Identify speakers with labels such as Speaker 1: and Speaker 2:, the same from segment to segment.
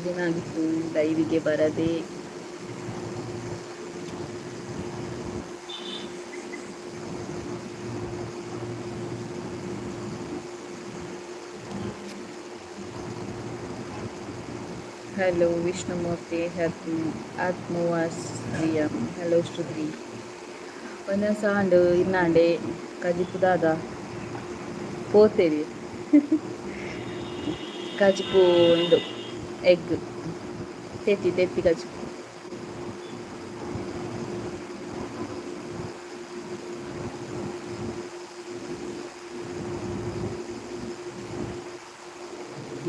Speaker 1: ದಿನ ಆಗಿತ್ತು ಲೈವಿಗೆ ಬರದೆ. ಹಲೋ ವಿಷ್ಣುಮೂರ್ತಿ, ಆತ್ಮವಾಸ್ರಿಯಂ. ಹಲೋ ಶ್ರುತಿ. ಒಂದೊಂದು ಇನ್ನಾಂಡೆ ಕಜಿಪು ದಾದ ಪೋತೇರಿ? ಕಜಿಪು ಉಂಡು, ಎಗ್ ತೆತ್ತಿ, ತೆತ್ತಿ ಕಜಿಪು.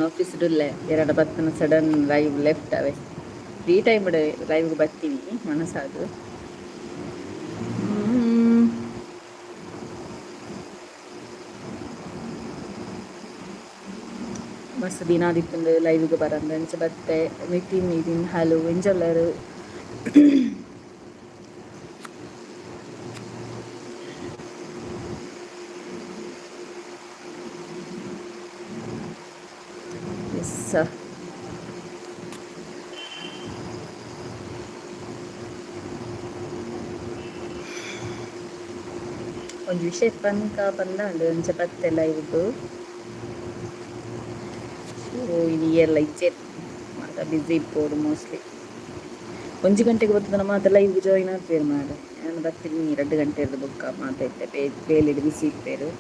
Speaker 1: ಆಫೀಸ್ ಇಲ್ಲೇ ಎರಡು ಬತ್ತನ ಸಡನ್ ಲೈವ್ ಲೆಫ್ಟ್ ಅವೆ. ಫ್ರೀ ಟೈಮ್ ಲೈವ್ಗೆ ಬರ್ತೀನಿ ಮನಸ್ಸಾದು. ಮಸ್ತ್ ದಿನ ಆದಿತ್ತುಂಡು ಲೈವ್ಗೆ ಬರಂದ, ಅಂಚ ಬತ್ತೆ. ನಿತಿನ್, ನಿತಿನ್ ಹಲೋ, ಎಂಜಲ್ಲರು? ಎಸ್. ಒಂಜಿ ವಿಷಯ ಪನ್ಕ ಪಂದಾಂಡ್, ಅಂಚ ಬತ್ತೆ ಲೈವ್ಗ್. ಸೊ ಇನಿ ಏರ್ಲ ಇಜ್ಜೆರ್, ಮಾತ ಬ್ಯುಸಿ ಇಪ್ಪೋಡು ಮೋಸ್ಟ್ಲಿ. 1 ಗಂಟೆಗೆ ಬರ್ತದ ಮಾತ ಲೈವ್ ಜಾಯಿನ್ ಆಪೇರು ಮಾರೆ. ಯಾನ್ ಬತ್ತೀನಿ 2 ಗಂಟೆ ಬೊಕ್ಕ. ಮಾತ ಇತ್ತೆ ಬೇಲೆಡ್ ಬಿಸಿ ಇಪ್ಪೇರು.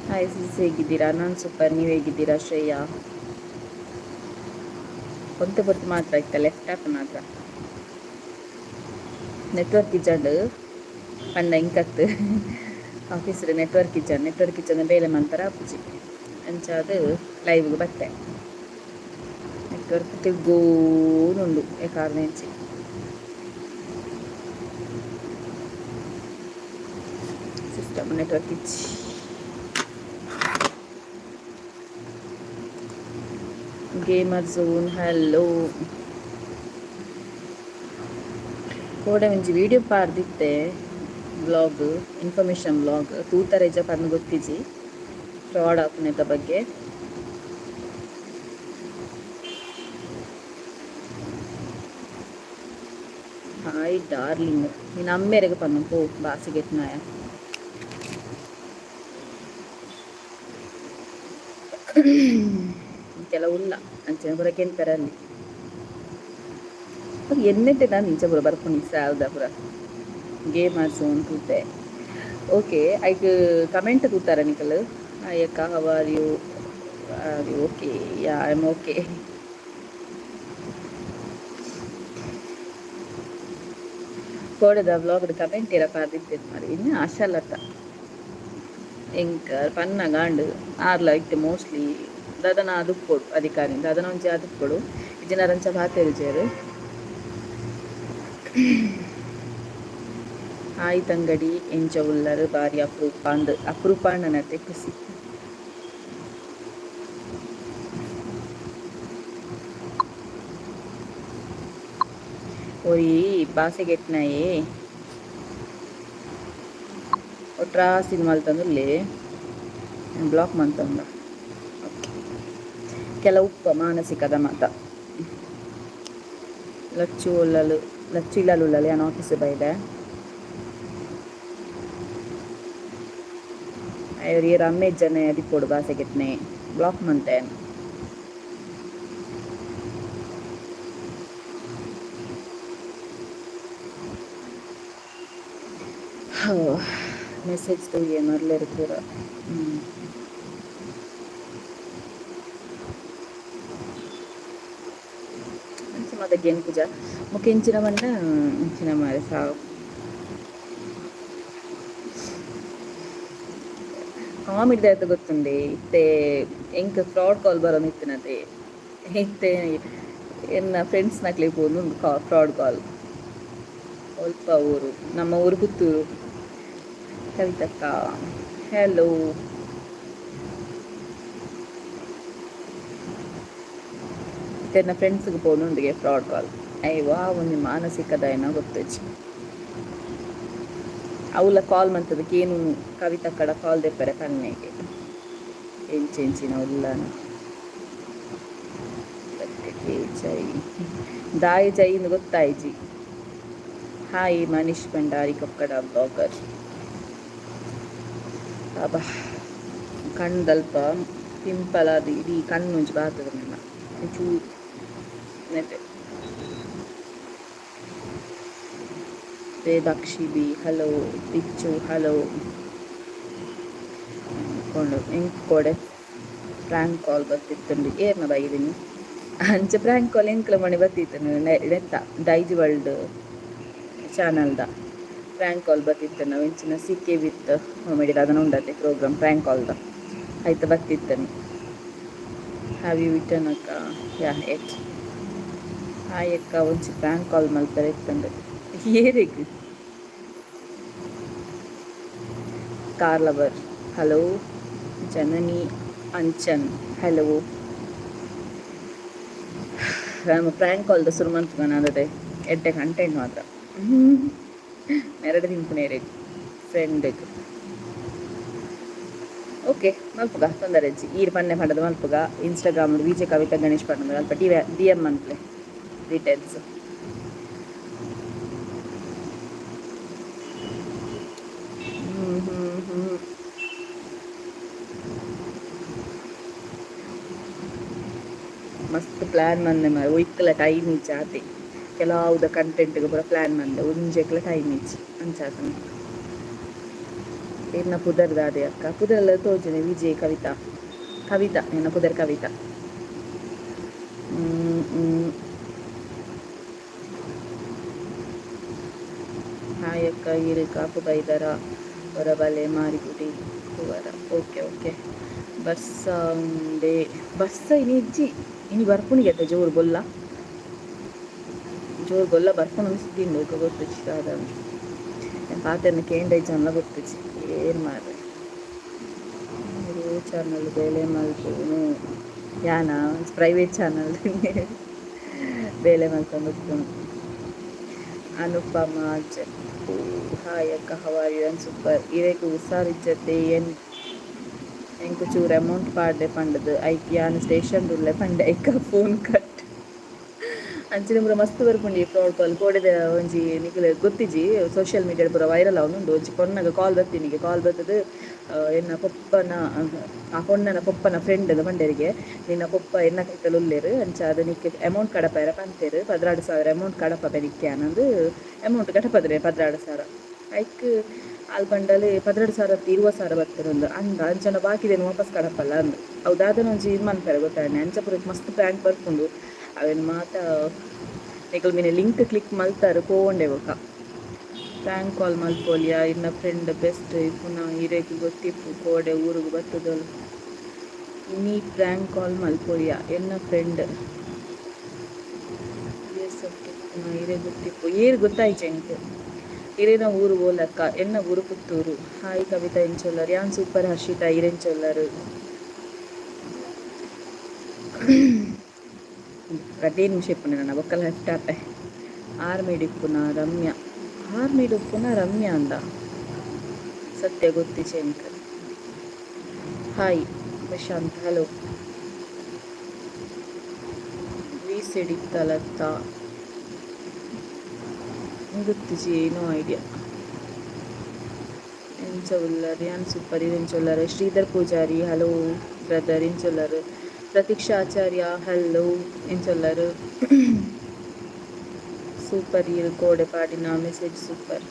Speaker 1: ಹಾಯ್ ಸಿಸ್, ಹೇಗಿದ್ದೀರಾ? ನಾನು ಸೂಪರ್, ನೀವು ಹೇಗಿದ್ದೀರಾ? ಶ್ರೇಯಾ, ಒಂತೆ ಪೊರ್ತು ಮಾತ್ರ ಇತ್ತ ಲೆಫ್ಟ್ ಆಪ್ ಮಾತ್ರ. ನೆಟ್ವರ್ಕ್ ಇಜ್ಜಂಡ್ ಪಂಡ ಇಂಕತ್ ಆಫೀಸ್ ನೆಟ್ವರ್ಕ್ ಇಜ್ಜಂಡ್. ನೆಟ್ವರ್ಕ್ ಇಜ್ಜಂಡ ಬೇಲೆ ಮಂತರ ಆಪುಜಿ. ಅಂಚಾದ್ ಲೈವ್ಗೆ ಬತ್ತೆ. ನೆಟ್ವರ್ಕ್ ತಿರ್ಗೋನುಂಡು ಕಾರಣ. ಸಿಸ್ಟಮ್ ನೆಟ್ವರ್ಕ್ ಇಜ್ಜಿ. Gamer zone, hello. ಕೋಡೆ ಒಂಜಿ ವಿಡಿಯೋ ಪಾಡ್ದಿತ್ತೆ, ವ್ಲಾಗ್, ಇನ್ಫಾರ್ಮೇಷನ್ ವ್ಲಾಗ್. ತೂತರೇಜ ಪಂದ್ ಗೊತ್ತಿಜಿ, ಫ್ರಾಡ್ ಆಪುನೆತ ಬಗ್ಗೆ. ಹಾಯ್ ಡಾರ್ಲಿಂಗ್, ನಿನ್ನ ಅಮ್ಮೆರೆಗ್ ಪನ್ನು ಪೋ ಬಾಸಿಗೆಟ್ನಾಯ. ಕೆಲವುಲ್ಲ ಅಂಚಿನ ಪೂರ ಕೆಂಪೆರಲ್ಲಿ ಎನ್ನೆಟ್ಟೆ. ನಾನು ಇಂಚ ಪೂರ ಬರ್ಪುನಿ ಸಾಲ್ದ ಪೂರ ಗೇಮರ್ಸ್ ತೂತೆ. ಓಕೆ, ಐಕ್ ಕಮೆಂಟ್ ತೂತಾರ ನಿಕಲ್? ಹಾಯ್ ಅಕ್ಕ, how are you? Are you okay? Yeah, I am okay. ಕೋಡೆದ ವ್ಲಾಗ್ ಕಮೆಂಟ್ ಇರಪ್ಪ ಪಾರ್ದಿತ್ತೇನು ಮಾಡಿ. ಇನ್ನು ಆಶಾಲತ ಎಂಕ್ ಪನ್ನಗಾಂಡ್ ಆರ್ಲ ಇತ್ತೆ ಮೋಸ್ಟ್ಲಿ ದಾದನ ಅದುಪ್ಪೊಡು, ಅಧಿಕಾರಿ ದಾದನ ಒಂಜಿ ಅದುಪ್ಪೊಡು ಇಜ್ಜಿನರಂಚ ಪಾತೆರುಜೆರ್. ಹಾಯ್ ತಂಗಡಿ, ಎಂಚ ಉಲ್ಲರ್? ಬಾರಿ ಅಪರೂಪ ಅಂದ್, ಅಪರೂಪ ಅಣ್ಣನತೆ ಖುಷಿ. ಒರಿ ಬಾಸೆಗೆಟ್ನಾಯೆ ಒಟ್ರಾಸಿ ಮಲ್ತೊಂದುಲ್ಲೆ, ಬ್ಲಾಕ್ ಮಂತೊಂದ. ಕೆಲವು ಉಪ್ಪ ಮಾನಸಿಕದ ಮಾತ. ಲಚ್ಚು ಉಲ್ಲಲು, ಲಚ್ಚು ಇಲ್ಲಲು ಉಲ್ಲಲು. ಯಾನ್ ಆಫೀಸ್ ಬೈದೆ. ಐವರ್ ಏರ್ ಅಮ್ಮೆ ಜನ ಅದಿಪ್ಪೊಡು ಬಾಸೆಗೆಟ್ನೆ, ಬ್ಲಾಕ್ ಮಂತೆ. ಮೆಸೇಜ್ ತೂಯೆ ಮರ್ಲೆರ್ ಪೂರ. ಅಂಚ ಮಾತ ಗೆನ್ಪುಜ ಬೊಕ ಎಂಚಿನ ಪಂಡ ಇಂಚಿನ ಮಾರೆ ಸಾವು. ಕಾಮಿಡಿ ದಾಯೆತ ಗೊತ್ತುಂಡೆ? ಇತ್ತೆ ಎಂಕ್ ಫ್ರಾಡ್ ಕಾಲ್ ಬರೋದಿತ್ತಿನತೆ. ಇತ್ತೆ ಎನ್ನ ಫ್ರೆಂಡ್ಸ್ ನಕ್ಲೆಗ್ ಪೋದು ಫ್ರಾಡ್ ಕಾಲ್. ಒಲ್ಪ ಊರು? ನಮ್ಮ ಊರು ಪುತ್ತೂರು. ಕವಿತಕ್ಕ, ಹಲೋ. ಇತ್ತೆ ಫ್ರೆಂಡ್ಸ್ಗೆ ಪೋನುಂಡಿಗೆ ಫ್ರಾಡ್ ಕಾಲ್. ಅಯ್ಯವಾ, ಒಂಜಿ ಮಾನಸಿಕ ದಯನ ಗೊತ್ತುಜ್ಜಿ. ಅವುಲ ಕಾಲ್ ಮಂತದಕ್ಕೆ ಏನು ಕವಿತಕ್ಕಡ ಕಾಲ್ ದೆಪ್ಪರೆ ಪನ್ನೆಗೆ. ಎಂಚೆಂಚಿನ ಉಲ್ಲನ ಜೈ ದಾಯಿ ಜೈ ಇಂದು ಗೊತ್ತಾಯ್ಜಿ. Hi Manish Bhandari Kokkada blogger. ಅಬ್ಬಾ, ಕಣ್ದಲ್ಪ ಪಿಂಪಲ್ ಅದು ಇಡೀ ಕಣ್ಣು ಒಂಜಿ ಬಾತದ ನನ್ನ ಚೂರು ನೆಟೆ. ವೇದಾಕ್ಷಿ ಬಿ ಹಲೋ, ಬಿಚ್ಚು ಹಲೋ. ಕೊಂಡು ಎಂಕ್ ಕೋಡೆ ಪ್ರ್ಯಾಂಕ್ ಕಾಲ್ ಬತ್ತಿತ್ತುಂಡು, ಏರ್ನ ಬೈದಿನಿ ಅಂಚ ಪ್ರ್ಯಾಂಕ್ ಕಾಲ್ ಎಂಕ್ಲ ಮಣಿ ಬತ್ತಿತ್ತು. ನೆತ್ತ ಡೈಜ್ ವರ್ಲ್ಡ್ ಚಾನಲ್ದ ಪ್ರ್ಯಾಂಕ್ ಕಾಲ್ ಬತ್ತಿತ್ತು. ನಾವು ಇಂಚಿನ ಸಿ ಕೆ ವಿತ್ ಕಾಮಿಡಿ ಅದನ್ನ ಉಂಡತೆ ಪ್ರೋಗ್ರಾಮ್ ಪ್ರ್ಯಾಂಕ್ ಕಾಲ್ದ ಆಯ್ತು ಬತ್ತಿತ್ತನು. Have you eaten ಅಕ್ಕ? ಯಾ ಎಟ್. ಹಾಯ್ ಅಕ್ಕ, ಒಂಚಿ ಪ್ರ್ಯಾಂಕ್ ಕಾಲ್ ಮಲ್ಪರೆ ಇತ್ತಂಡು ಏರೆಗ್? Car lover hello, Janani Anchan hello. ನಮ್ಮ ಪ್ರ್ಯಾಂಕ್ ಕಾಲ್ದ ಶುರು ಮಲ್ಪುಗ ಎಡ್ಡೆ ಕಂಟೆಂಟ್ ಮಾತ್ರ ಮೆರಡು ತಿನ್ಪುನೇರೆ ಫ್ರೆಂಡ್. ಓಕೆ, ಮಲ್ಪುಗ, ತೊಂದರೆ ಇಜ್ಜಿ. ಈರ್ ಪನ್ನೆ ಪಂಡದ ಮಲ್ಪುಗ. ಇನ್ಸ್ಟಾಗ್ರಾಮ್ ವಿಜಯ ಕವಿತಾ ಗಣೇಶ್ ಪಂಡದ ಅಲ್ಪ ಡಿ ಡಿ ಎಮ್ ಮನ್ಪ್ಲೆ ಡೀಟೇಲ್ಸ್. ಹ್ಞೂ ಹ್ಞೂ ಹ್ಞೂ ಮಸ್ತ್ ಪ್ಲ್ಯಾನ್ ಮಂದೆ ಮಾರೆ, ಒಯ್ಕಲ ಟೈಮ್ ಇಜ್ಜಿ ಆತೆ. ಕೆಲವುದ ಕಂಟೆಂಟ್ಗೆ ಪೂರ ಪ್ಲ್ಯಾನ್ ಮಂದೆ, ಒಂಜೆಕ್ಲ ಟೈಮ್ ಇಜ್ಜಿ, ಅಂಚಾತನ. ಎನ್ನ ಪುದರ್ ದಾದೆ ಅಕ್ಕ? ಪುದರೆಲ್ಲ ತೋಜುನೆ, ವಿಜಯ್ ಕವಿತಾ. ಕವಿತಾ ಎನ್ನ ಪುದರ್, ಕವಿತಾ. ಹಾಯ್ ಅಕ್ಕ, ಇರು ಕಾಪು ಬೈದರ ಹೊರಬಲೆ ಮಾರಿಗುಡಿ ಪೂವರ. Okay okay. ಬರ್ಸ ಉಂಡೆ? ಬರ್ಸ ಇನಿ ಇಜ್ಜಿ, ಇನಿ ಬರ್ಪುನಿಗೆ ಜೋರು ಬೊಲ್ಲ, ಜೋರು ಗೊಲ್ಲ ಬರ್ಪುನ ಅನಿಸ್ತಿಂಡು. ಗೊತ್ತುಜಿ ದಾದ ಪಾತೆರ್ನ ಕೇಂಡ ಇಜ್ಜನ್ಲ ಗೊತ್ತುಜಿ. ಏನು ಮಾರ್ರೆ ಚಾನಲ್ ಬೇಲೆ ಮಲ್ಪುನು? ಯಾನ ಪ್ರೈವೇಟ್ ಚಾನಲ್ ಬೇಲೆ ಮಲ್ತೊಂದು ಉಪ್ಪುನು. ಅನುಪಮ ಜಪ್ಪು ಹಾಯ್ ಅಕ್ಕ, how are you? Super. ಇರೆಗ್ ಹುಷಾರಿಜ್ಜತೆ? ಎನ್ ಎಂಕ್ ಚೂರು ಅಮೌಂಟ್ ಪಾಡ್ಲೆ ಪಂಡದು, ಐಕ್ ಯಾನ್ ಸ್ಟೇಷನ್ ಉಲ್ಲೆ ಪಂಡೆ, ಐಕ ಫೋನ್ ಕಟ್. ಅಂಚಿನ ಪೂರ ಮಸ್ತ್ ಬರ್ಪುಂಡು ಈ ಫ್ರಾಡ್ ಕಾಲ್. ಕೋಡೆದ ಒಂಜಿ ನಿಕುಲು ಗೊತ್ತಿಜಿ, ಸೋಷಿಯಲ್ ಮೀಡಿಯಾ ಪೂರ ವೈರಲ್ ಆವೊಂದುಂಡು. ಒಂಜಿ ಪೊನ್ನಗ ಕಾಲ್ ಬತ್ತಿನಿಗೆ, ಕಾಲ್ ಬತ್ತದು ಎನ್ನ ಪೊಪ್ಪನ, ಆ ಪೊನ್ನನ ಪೊಪ್ಪನ ಫ್ರೆಂಡ್ ಪಂಡೆರಿಗೆ, ನಿನ್ನ ಪೊಪ್ಪ ಎನ್ನ ಕೈತಲ್ ಉಲ್ಲೆರ್, ಅಂಚ ಅದು ನಿಕ್ಕೆ ಅಮೌಂಟ್ ಕಡಪಾಯರ ಪಂತೆರ್, 12,000 ಅಮೌಂಟ್ ಕಡಪಪೆ ನಿಕ್ಕೆ ಅನ್ನಂದು. ಅಮೌಂಟ್ ಕಡಪದ್ರೆ 12,000. ಐಕ್ ಆಲ್ ಪಂಡಲ್ 12,000 20,000 ಬತ್ತುಂದು ಅಂದ, ಅಂಚನ ಬಾಕಿದೇನು ವಾಪಸ್ ಕಡಪಲ್ಲ ಅಂದ್. ಅವು ದಾದನ ಒಂಜಿ ಇದು ಮನ್ಪೆರೆ ಗೊತ್ತಾಂಡ. ಅಂಚ ಪೂರ ಮಸ್ತ್ ಪ್ರ್ಯಾಂಕ್ ಬರ್ಪುಂಡು. ಅವೆನ್ ಮಾತ ನಿಕುಲು ಮೀನೆ ಲಿಂಕ್ ಕ್ಲಿಕ್ ಮಲ್ತಾರ್ ಪೋವೊಂಡೆ ಬೊಕ. ಪ್ರ್ಯಾಂಕ್ ಕಾಲ್ ಮಲ್ಪೊಲಿಯಾ? ಇನ್ನ ಫ್ರೆಂಡ್ ಬೆಸ್ಟ್ ಇಪ್ಪುನ ಇರೆಗ್ ಗೊತ್ತಿಪ್ಪು, ಕೋಡೆ ಊರುಗು ಬತ್ತುದೊಲು. ಇನಿ ಪ್ರ್ಯಾಂಕ್ ಕಾಲ್ ಮಲ್ಪೊಲಿಯಾ? ಎನ್ನ ಫ್ರೆಂಡ್ ಇರೆಗ್ ಗೊತ್ತಿಪ್ಪು. ಏರ್ ಗೊತ್ತಾಯ್ಚೆ ಎಂಕ್. ಇರೆನ ಊರು ಓಲಕ್ಕ? ಎನ್ನ ಊರು ಪುತ್ತೂರು. ಹಾಯ್ ಕವಿತಾ, ಎಂಚೊಲ್ಲರ್? ಯಾನ್ ಸೂಪರ್ ಹರ್ಷಿತಾ, ಇರೆಂಚೊಲ್ಲರು? ರಡ್ಡೇ ನಿಮಿಷ ಇಪ್ಪುನೆ ನನ್ನ, ಬೊಕ್ಕ ಲೆಫ್ಟ್ ಆಪೆ. ಆರ್ಮಿಡ್ ಇಪ್ಪುನ ರಮ್ಯಾ? ಆರ್ಮಿಡ್ ಉಪ್ಪುನ ರಮ್ಯಾ ಅಂದ, ಸತ್ಯ ಗೊತ್ತಿಚೆ ಎಂಕ್. Hi Prashant hello. ವೀಸೆಡಿತ್ತಲತ್ತ? ಗೊತ್ತಿಜಿ, ನೋ ಐಡಿಯಾ. ಎಂಚ ಉಲ್ಲರ್? ಯಾನ್ ಸೂಪರ್, ಇರ್ ಉಲ್ಲರ್? ಶ್ರೀಧರ್ ಪೂಜಾರಿ ಹಲೋ ಬ್ರದರ್, ಎಂಚ ಉಲ್ಲರ್? ಪ್ರತೀಕ್ಷಾ ಆಚಾರ್ಯ ಹಲೋ, ಎಂಚ ಉಲ್ಲರ್? ಸೂಪರ್. ಇರ್ ಕೋಡೆ ಪಾಡಿನ ಮೆಸೇಜ್ ಸೂಪರ್,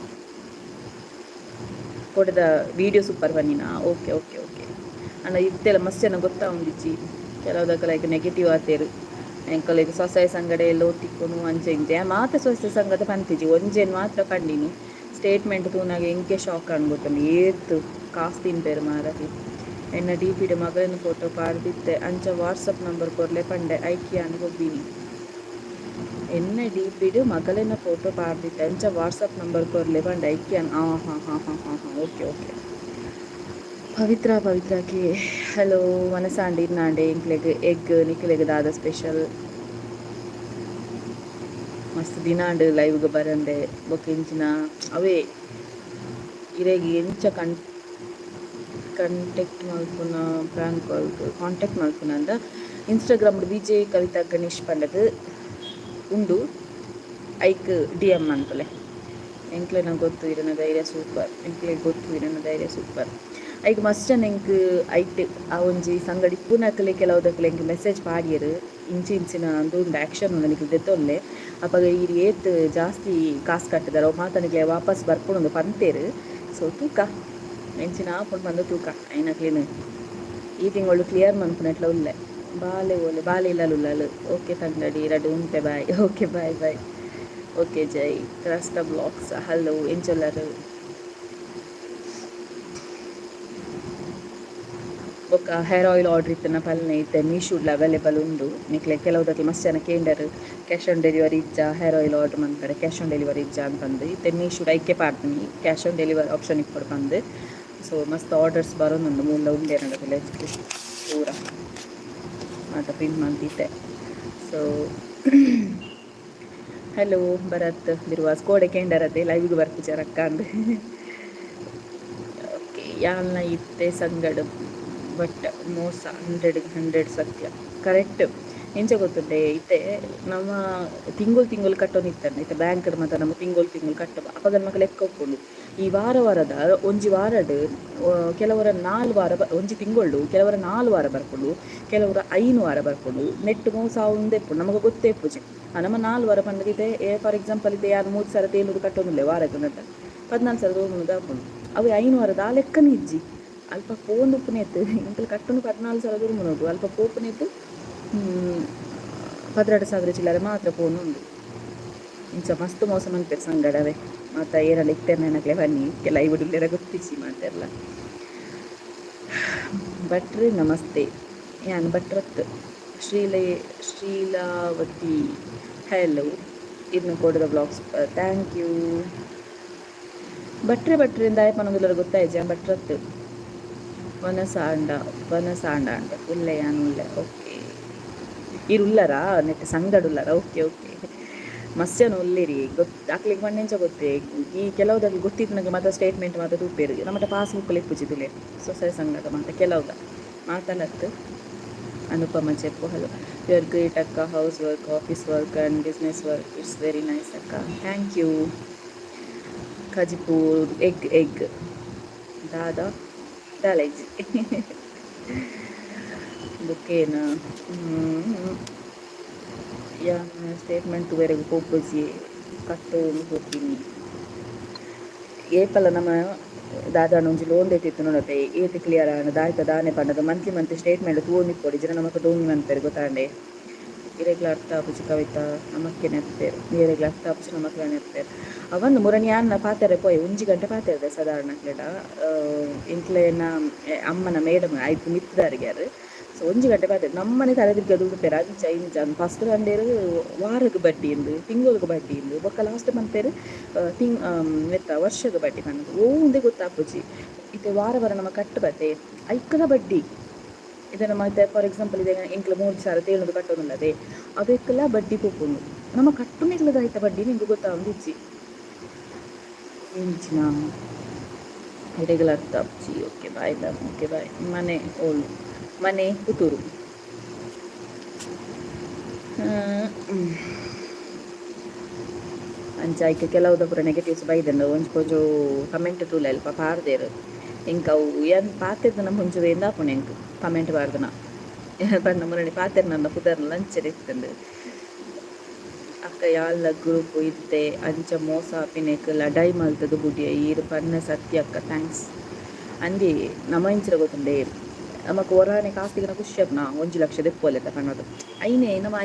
Speaker 1: ಕೋಡೆದ ವಿಡಿಯೋ ಸೂಪರ್ ಬನ್ನಿನಾ? ಓಕೆ ಓಕೆ ಓಕೆ ಅಣ್ಣ, ಇತ್ತೆಲ್ಲ ಮಸ್ತ್ ಜನ ಗೊತ್ತಾವುಂಡಿಜ್ಜಿ. ಕೆಲವುದಕ್ಕೆ ಲೈಕ್ ನೆಗೆಟಿವ್ ಆತೇರು. ಎಂಕಲೆಗ್ ಸ್ವಸಹಾಯ ಸಂಘಡೆ ಎಲ್ಲೋ ತಿಕ್ಕುನು ಅಂಚೆ ಇಂಚೆ ಮಾತ. ಸ್ವಸಹಾಯ ಸಂಘದ ಪಂತಿಜಿ, ಒಂಜೆನ್ ಮಾತ್ರ ಪಂಡಿನಿ. ಸ್ಟೇಟ್ಮೆಂಟ್ ತೂನಾಗ ಎಂಕೆ ಶಾಕ್ ಗೊತ್ತುಂಡು, ಏತ್ ಕಾಸು ತಿನ್ಪೇರು ಮಾರತಿ. ಎನ್ನ ಡಿ ಪಿಡ್ ಮಗನ ಫೋಟೋ ಪಾಡ್ದಿತ್ತೆ, ಅಂಚ ವಾಟ್ಸಪ್ ನಂಬರ್ ಕೊರ್ಲೆ ಪಂಡೆ, ಐಕ್ ಯಾನ್ ಗೊಬ್ಬಿನಿ. ಎನ್ನ ಡಿ ಪಿಡ್ ಮಗಲೆನ ಫೋಟೋ ಪಾಡ್ದಿತ್ತೆ, ಅಂಚ ವಾಟ್ಸಪ್ ನಂಬರ್ ಕೊರ್ಲೆ ಪಂಡೆ, ಐಕ್ ಯಾನ್. ಹಾಂ ಹಾಂ ಹಾಂ ಹಾಂ ಹಾಂ ಹಾಂ ಓಕೆ ಓಕೆ. ಪವಿತ್ರ, ಪವಿತ್ರಕ್ಕೆ ಹಲೋ. ಮನಸಾಂಡ್ ಇನ್ನಾಂಡೆ ಎಂಕ್ಲೆಗ್ ಎಗ್, ನಿಕ್ಲೆಗ್ ದಾದ ಸ್ಪೆಷಲ್? ಮಸ್ತ್ ದಿನಾಂಡ್ ಲೈವ್ಗೆ ಬರಂದೆ. ಬೊಕ್ಕ ಇಂಚಿನ ಅವೇ ಇರೆಗ್ ಎಂಚ ಕಣ್ ಕಾಂಟ್ಯಾಕ್ಟ್ ಮಲ್ಪುನ ಪ್ರಾಂಕ್ ಕಾಲ್ ಕಾಂಟ್ಯಾಕ್ಟ್ ಮಲ್ಪುನ ಅಂದ ಇನ್ಸ್ಟಾಗ್ರಾಮ್ ವಿಜಯ್ ಕವಿತಾ ಗಣೇಶ್ ಪಂಡದು ಉಂಡು, ಐಕ್ ಡಿಎಮ್ ಮನ್ಪುಲೆ. ಎಂಕ್ಲೆನ ಗೊತ್ತು ಇರನ ಧೈರ್ಯ ಸೂಪರ್. ಎಂಕ್ಲೆ ಗೊತ್ತು ಇರನ ಧೈರ್ಯ ಸೂಪರ್. ಐಕ್ ಮಸ್ತ್ ಜನ ಎಂಕ್ ಐಟ್ ಆ ಒಂಜಿ ಸಂಗಡಿ ಇಪ್ಪುನಕಲೆ ಕೆಲವುದಕ್ಲೆ ಎಂಕ್ ಮೆಸೇಜ್ ಪಾಡಿಯೆರ್, ಇಂಚಿ ಇಂಚಿನ ಅಂದು ಉಂಡು ಆ್ಯಕ್ಷನ್ ಉಂಡು, ನಿಕ್ಲ್ ದೆತ್ತೊನ್ಲೆ, ಅಪಗ ಈರ್ ಏತ್ ಜಾಸ್ತಿ ಕಾಸು ಕಟ್ಟಿದಾರ ಅವು ಮಾತ ನಿಕ್ಲೆ ವಾಪಸ್ ಬರ್ಪುಂಡು ಪಂತೇರು. ಸೊ ತೂಕ ಎಂಚಿನ ಆಪುಂಡು ಪಂದ್ ತೂಕ. ಐನಕ್ಲೆನ್ ಈ ತಿಂಗಳು ಕ್ಲಿಯರ್ ಮನ್ಪುನೆಟ್ಲ ಉಲ್ಲೆ. ಬಾಲೆ ಓಲೆ ಬಾಲೆ ಇಲ್ಲಲ್ ಉಲ್ಲಲ್. ಓಕೆ ತಂಗಡಿ, ರಡ್ಡ್ ಉಂತೆ, bye. Okay, bye bye. Okay, Jai ಕ್ರಾಸ್ಟ ಬ್ಲಾಗ್ಸ್, ಹಲೋ, ಎಂಚೊಲ್ಲರು? ಬೊಕ್ಕ ಹೇರ್ ಆಯಿಲ್ ಆರ್ಡರ್ ಇತ್ತಿನ ಪಲ್ನೆ ಇತ್ತೆ ಮೀಶೋಡ್ಲ ಅವೈಲೇಬಲ್ ಉಂಡು ನಿಕ್ಲೆ. ಕೆಲವುದಕ್ಕೆ ಮಸ್ತ್ ಜನ ಕೇಂಡರ್, ಕ್ಯಾಶ್ ಆನ್ ಡೆಲಿವರಿ ಇಜ್ಜಾ, ಹೇರ್ ಆಯಿಲ್ ಆರ್ಡರ್ ಮನ್ಪರೆ ಕ್ಯಾಶ್ ಆನ್ ಡೆಲಿವರಿ ಇಜ್ಜಾ ಅಂತಂದು. ಇತ್ತೆ ಮೀಶೋಡ್ ಐಕೆ ಪಾಡ್ದಿನಿ, ಕ್ಯಾಶ್ ಆನ್ ಡೆಲಿವರಿ ಆಪ್ಷನ್ ಇಪ್ಪೊಡು ಪಂದು. ಸೊ ಮಸ್ತ್ ಆರ್ಡರ್ಸ್ ಬರೋದುಂಡು. ಮೂಲ ಉಂಡೆ ನಡಪಿಲ್ಲ ಪೂರ ಮಾತ ಪ್ರಿಂಟ್ ಮಂತಿತ್ತೆ. ಸೊ ಹಲೋ ಭರತ್ ಬಿರುವಾಸ್, ಕೋಡೆ ಕೇಂಡರತೆ ಲೈವ್ಗೆ ಬರ್ಪುಜಾರಕ್ಕ ಅಂದ್. ಓಕೆ, ಯಾಲ್ನ ಇತ್ತೆ ಸಂಗಡ ಬಟ್ ಮೋಸ 100ಗೆ 100 ಸತ್ಯ. ಕರೆಕ್ಟ್. ಎಂಚ ಗೊತ್ತುಂಡೆ, ಇತ್ತೆ ನಮ್ಮ ತಿಂಗಳು ತಿಂಗಳು ಕಟ್ಟೊಂದಿತ್ತಂಡೆ, ಇತ್ತೆ ಬ್ಯಾಂಕ್ ಮಾತ ನಮ್ಮ ತಿಂಗಳು ತಿಂಗಳು ಕಟ್ಟುವ ಅಪಗ ನಮಕ್ ಲೆಕ್ಕ ಉಪ್ಪುಂಡು. ಈ ವಾರ ವಾರದ ಒಂಜಿ ವಾರಡ್ ಕೆಲವರ 4 ವಾರ, ಒಂಜಿ ತಿಂಗಳು ಕೆಲವರ 4 ವಾರ ಬರ್ಪುಂಡು, ಕೆಲವರ 5 ವಾರ ಬರ್ಪುಂಡು. ನೆಟ್ ಮೋಸ ಆವೊಂದೇ ಇಪ್ಪುಂಡು, ನಮಗೆ ಗೊತ್ತೇ ಇಪ್ಪುಜಿ. ನಮ್ಮ 4 ವಾರ ಪಂಡ ಇತ್ತೆ ಫಾರ್ ಎಕ್ಸಾಂಪಲ್ ಇತ್ತೆ ಯಾರು 3700 ಕಟ್ಟೊಂದುಲ್ಲೆ ವಾರಕ್ಕೆ ನಟ್ಟ 14,300 ಆಪುಂಡು. ಅವು 5 ವಾರದ ಆ ಲೆಕ್ಕನೇ ಇಜ್ಜಿ. ಅಲ್ಪ ಪೋಂದು ಉಪ್ಪುನೇತ್ ಇಂಕಲ್ ಕಟ್ಟುನು 14,300, ಅಲ್ಪ ಪೋಪುನೇತ್ 12,000 ಚಿಲ್ಲರೆ ಮಾತ್ರ ಪೋನುಂಡು. ಇಂಚ ಮಸ್ತ್ ಮೋಸ ಮನ್ಪೆರ್ ಸಂಗಡವೆ ಮಾತ. ಏರಲ್ಲ ಇತ್ತೆರ್ ನೆನಕ್ಲೆ ಬನ್ನಿ, ಲೈವ್ ಉಲ್ಲೆರ ಗೊತ್ತಿಜ್ಜಿ ಮಾತೆರ್ಲ. ಭಟ್ರೆ ನಮಸ್ತೆ. ಯಾನ್ ಭಟ್ರತ್. ಶ್ರೀಲೇ ಶ್ರೀಲಾವತಿ ಹಲೋ. ಇನ್ನು ಕೊಡದ ಬ್ಲಾಗ್ಸ್, thank you. ಭಟ್ರೆ ಭಟ್ರೆ ದಾಯ ಪನೊಂದುಲ್ಲರ್ ಗೊತ್ತಾಯ್ಜ. ಭಟ್ರತ್. ವನಸಾಂಡ ವನಸಾಂಡ ಅಂಡ ಉಲ್ಲೆ, ಯಾನ್ ಉಲ್ಲೆ. ಓಕೆ, ಈರ್ ಉಲ್ಲರಾ? ನೆಟ್ ಸಂಗಡ್ ಉಲ್ಲರಾ? ಓಕೆ ಓಕೆ, ಮಸ್ತ್ ಜನ ಉಲ್ಲಿರಿ. ಗೊತ್ತು ಅಕ್ಲೆಗ್ ಪಂಡ ಗೊತ್ತೇ, ಈ ಕೆಲವುದಕ್ಕೆ ಗೊತ್ತಿತ್ತು ಮಾತ್ರ ಸ್ಟೇಟ್ಮೆಂಟ್ ಮಾತ್ರ ತೂಪೇರು. ನಮ್ಮಟ ಪಾಸ್ಬುಕ್ ಇಪ್ಪುಜಿದುಲೆ. ಸೊಸೈ ಸಂಘದ ಮಾತ ಕೆಲವುದ ಮಾತಲತ್ತು. ಅನುಪಮ ಚೆಪ್ಪು ಹಲೋ. You are great ಅಕ್ಕ. House work, office work and business work, it's very nice ಅಕ್ಕ. Thank you. ಕಜಿಪು ಎಗ್ ಎಗ್ ದಾದಾ ದಾಲೈಜಿ ಬುಕ್ಕೇನ ಯಾನ್ ಸ್ಟೇಟ್ಮೆಂಟ್ ಬೇರೆಗ್ ಪೋಪುಜಿ, ಕಟ್ಟೊಂದು ಪೋಪಿನಿ. ಏಪಲ ನಮ್ಮ ದಾದಾನ ಒಂಜಿ ಲೋನ್ ದೆತ್ತಿತ್ತು ನೋಡತೆ, ಏತ್ ಕ್ಲಿಯರ್ ಆಂಡ್, ದಾಯ್ತ ದಾನೆ ಪಂಡದ ಮಂತ್ಲಿ ಮಂತ್ಲಿ ಸ್ಟೇಟ್ಮೆಂಟ್ ತೂವೊಂದಿಪ್ಪೊಡು. ಇಜ್ಜಿಂಡ ನಮಕ್ ಡೋಂಗಿ ಮನ್ಪೆರ್ ಗೊತ್ತಾಂಡೆ. ಇರೆಗ್ಲ ಅರ್ಥ ಆಪುಜಿ ಕವಿತಾ, ನಮಕ್ಕೆ ನೆರ್ಪೆರ್. ಇರೆಗ್ಲ ಅರ್ಥ ಆಪುಜಿ, ನಮಕ್ಲ ನೆರ್ಪೆರ್. ಅವಂದು ಮುರಣಿ ಯಾನ್ನ ಪಾತೆರೆ ಪೋಯೆ, 1 ಗಂಟೆ ಪಾತೆರ್ದೆ ಸಾಧಾರಣ ಅಕ್ಲೆಡ. ಇಂಕ್ಲೆನ ಅಮ್ಮನ ಮೇಡಮ್ ಐಕ್ ಮಿತ್ತದಾರಿಗ್ಯಾರ್. ಸೊ 1 ಗಂಟೆ ಪಾತೆರ್ ನಮ್ಮನೆ ತಲೆ ತಿರ್ಗದು ಉಡುಪೇರು. ಅಂಚ ಇಂಚ ಫಸ್ಟ್ ಪಂಡೇರು ವಾರಕ್ಕೆ ಬಡ್ಡಿ ಇಂದು, ತಿಂಗಳಿಗೆ ಬಡ್ಡಿ ಇಂದು, ಬೊಕ್ಕ ಲಾಸ್ಟ್ ಪನ್ಪೆರ್ ತಿಂಗ್ ಮೆತ್ತ ವರ್ಷದ ಬಡ್ಡಿ ಪನ್ನದು. ಓಂದೇ ಗೊತ್ತಾಪುಜಿ. ಇತ್ತೆ ವಾರ ವಾರ ನಮ್ಮ ಕಟ್ಟು ಬತ್ತೆ, ಐಕ್ಕಲ ಬಡ್ಡಿ. ಇದನ್ನ ಮತ್ತೆ ಫಾರ್ ಎಕ್ಸಾಂಪಲ್ ಇದೆ, ಎಂಕ್ಲ 3700 ಕಟ್ಟೋದುಲ್ಲದೆ, ಅವೆಕ್ಕೆಲ್ಲ ಬಡ್ಡಿ ಪೋಪುಂಡು. ನಮ್ಮ ಕಟ್ಟುನೆಗ್ಲದ ಆಯ್ತ ಬಡ್ಡಿ ನಿಂಗೆ ಗೊತ್ತಾವಂದು ಇಜ್ಜಿ. ಇಂಚಿನ ಇರೆಗ್ಲ ಅರ್ಥ ಆಪುಜಿ. Okay bye ma'am. Okay bye. ಮನೆ ಓಲು? ಮನೆ ಪುತ್ತೂರು. ಅಂಚ ಐಕೆ ಕೆಲವುದ ಪೂರ ನೆಗೆಟಿವ್ಸ್ ಬೈದಂಡ. ಒಂಜಿ ಪೊಂಜು ಕಮೆಂಟ್ ತೂಲೆ, ಅಲ್ಪ ಪಾರ್ದೇರು. ಎಂಕ್ ಅವು ಏನ್ ಪಾತೆರ್ದನ ಪೊಂಜುವೆ ಎಂದಾಪುಂಡು ಎಂಕ್ ಕಮೆಂಟ್ ಪಾರ್ದನ ಪಂಡ ಮುರಣಿ ಪಾತೆರ್ ನನ್ನ ಪುದರ್ನ ಲಂಚರ್ ಇತ್ತಂಡು. ಅಕ್ಕ, ಯಾಲ್ಲ ಗ್ರೂಪ್ ಇತ್ತೆ ಅಂಚ ಮೋಸ ಆಪಿನೆಕ್ ಲಡಾಯಿ ಮಲ್ತದ ಬುಡಿಯ. ಈರ್ ಪನ್ನ ಸತ್ಯ ಅಕ್ಕ, thanks. ಅಂದಿ ನಮ ಇಂಚಿನ ಗೊತ್ತುಂಡೆ, ನಮಕ್ ಒರಾನೆ ಕಾಸ್ತಿಗನ ಖುಷಿ ಆಪುನ, 1 ಲಕ್ಷ ದೆಪ್ಪೊಲೆತ ಪನ್ನೋದು. ಐನೇ ನಮ್ಮ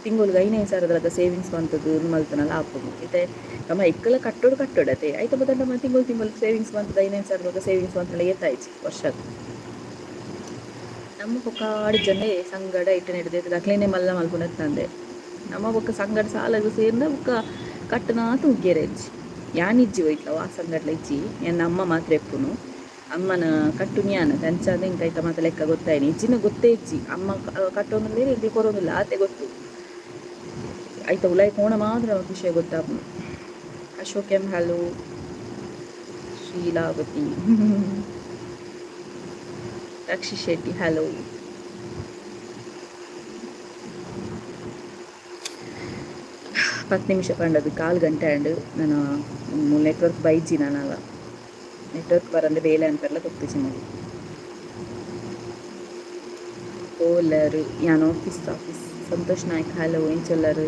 Speaker 1: ತಿಂಗಳಿಗೆ 5,000ದಲಕ ಸೇವಿಂಗ್ಸ್ ಮಂತದ್ದು ಮಲ್ತನಲ್ಲ ಆಪುಂಡು. ಇತ್ತೆ ನಮ್ಮ ಎಕ್ಕಲ ಕಟ್ಟೋಡು ಕಟ್ಟೋಡತೆ ಐತ ಬತ್ತ ನಮ್ಮ ತಿಂಗಳು ತಿಂಗಳು ಸೇವಿಂಗ್ಸ್ ಮಂತದ 5,000ದಲಕ ಸೇವಿಂಗ್ಸ್ ಮಂತನ ಏತಾಯ್ಚಿ ವರ್ಷಕ್ಕೆ? ನಮ್ಮ ಬೊಕ್ಕ ಆಡಿ ಜನ ಸಂಗಡ ಇಟ್ಟು ನಡೆದೈತದ ಅಕ್ಲೇನೆ ಮಲ್ಲ ಮಲ್ಪುನತ್ತಂದೆ. ನಮ್ಮ ಬೊಕ್ಕ ಸಂಗಡ ಸಾಲಗ ಸೇರ್ದ ಬೊಕ್ಕ ಕಟ್ಟನಾತ ಉಗ್ಗೇರೆ ಇಜ್ಜಿ. ಯಾನ್ ಇಜ್ಜಿ ಹೋಯ್ತವ ಆ ಸಂಗಡ್ಲ ಇಜ್ಜಿ. ಎನ್ನ ಅಮ್ಮ ಮಾತ್ರ ಎಪ್ಪುನು. ಅಮ್ಮನ ಕಟ್ಟು ಜ್ಞಾನ ಅಂಚಾದ ಇಂಕ ಐತ ಮಾತ ಲೆಕ್ಕ ಗೊತ್ತಾಯ್ನಿ. ಇಜ್ಜಿನ ಗೊತ್ತೇ ಇಜ್ಜಿ. ಅಮ್ಮ ಕಟ್ಟೊಂದಿಲ್ಲ, ಎಂಕ್ಲು ಕೊರೊಂದಿಲ್ಲ, ಆತೆ ಗೊತ್ತು. ಐತ ಉಲಾಯಿ ಕೋಣ ಮಾತ್ರ ನಮಕ್ ವಿಷಯ ಗೊತ್ತಾಪುಂಡು. Ashok M hello. Sheelavathi. Rakshi Shetty hello. 10 ನಿಮಿಷ ಪಂಡದು ಕಾಲು ಗಂಟೆ ಆಂಡ್. ನಾನು ನೆಟ್ವರ್ಕ್ ಬೈಜಿ. ನಾನಲ್ಲ, ನೆಟ್ವರ್ಕ್ ಬರಂದೆ ಬೇಲೆ ಅನ್ಪೆರ್ಲ ತೊಕ್ತಿಜಿ ಮೂಲು. ಓಲರು? ಯಾನ್ office, office. Santosh Naik hello. ಎಂಚೊಲ್ಲರು?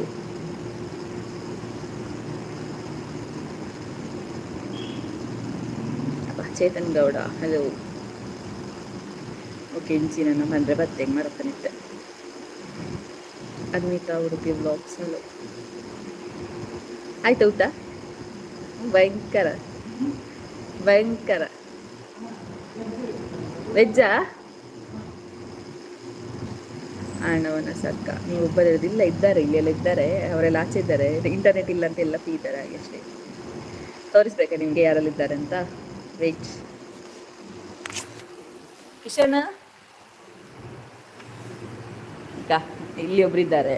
Speaker 1: ಚೇತನ್ ಗೌಡ ಹಲೋ. ಓಕೆ, ಇಂಚಿ ನನ್ನ ಬಂದರೆ ಬತ್ತೆ ಮರಪ್ಪನಿತ್ತೆ. Agnita Udupi vlogs hello. ಆಯ್ತು ಊಟ? ಭಯಂಕರ ಭಯಂಕರ. ವೆಜ್ಜಾ? ಅಣ್ಣವನ ಸಕ್ಕ ನೀವು ಒಬ್ಬರಿರೋದಿಲ್ಲ. ಇದ್ದಾರೆ, ಇಲ್ಲಿ ಎಲ್ಲ ಇದ್ದಾರೆ. ಅವರೆಲ್ಲ ಆಚೆ ಇದ್ದಾರೆ. ಇಂಟರ್ನೆಟ್ ಇಲ್ಲ ಅಂತ ಎಲ್ಲ ಫ್ರೀ ಇದ್ದಾರೆ. ಹಾಗೆ ಅಷ್ಟೇ. ತೋರಿಸ್ಬೇಕಾ ನಿಮಗೆ ಯಾರೆಲ್ಲ ಇದ್ದಾರೆ ಅಂತ? ವೆಯ್ಟ್. ಕಿಶನ್, ಈಗ ಇಲ್ಲಿ ಒಬ್ರು ಇದ್ದಾರೆ.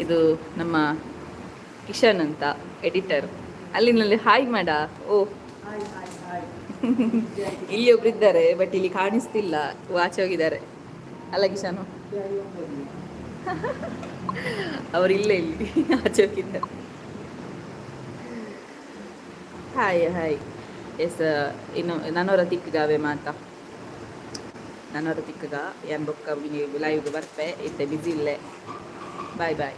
Speaker 1: ಇದು ನಮ್ಮ ಕಿಶನ್ ಅಂತ, ಎಡಿಟರ್. ಅಲ್ಲಿನಲ್ಲಿ ಹಾಯ್ ಮಾಡ. ಓ, ಇಲ್ಲಿ ಒಬ್ರು ಇದ್ದಾರೆ, ಬಟ್ ಇಲ್ಲಿ ಕಾಣಿಸ್ತಿಲ್ಲ. ಆಚೆ ಹೋಗಿದ್ದಾರೆ ಅಲ್ಲ ಕಿಶಾನು? ಅವರು ಇಲ್ಲೇ, ಇಲ್ಲಿ ಆಚೆ ಹೋಗಿದ್ದಾರೆ. Hi hi, yes. ಇನ್ನು ನನೊರ ತಿಕ್ಕುಗಾವೆ ಮಾತ. ನನೊರ ತಿಕ್ಕುಗ. ಯಾನ್ ಬೊಕ್ಕ ಲೈವ್ಗೆ ಬರ್ಪೆ. ಇತ್ತೆ ಬಿಸಿ ಇಲ್ಲೆ. Bye boy.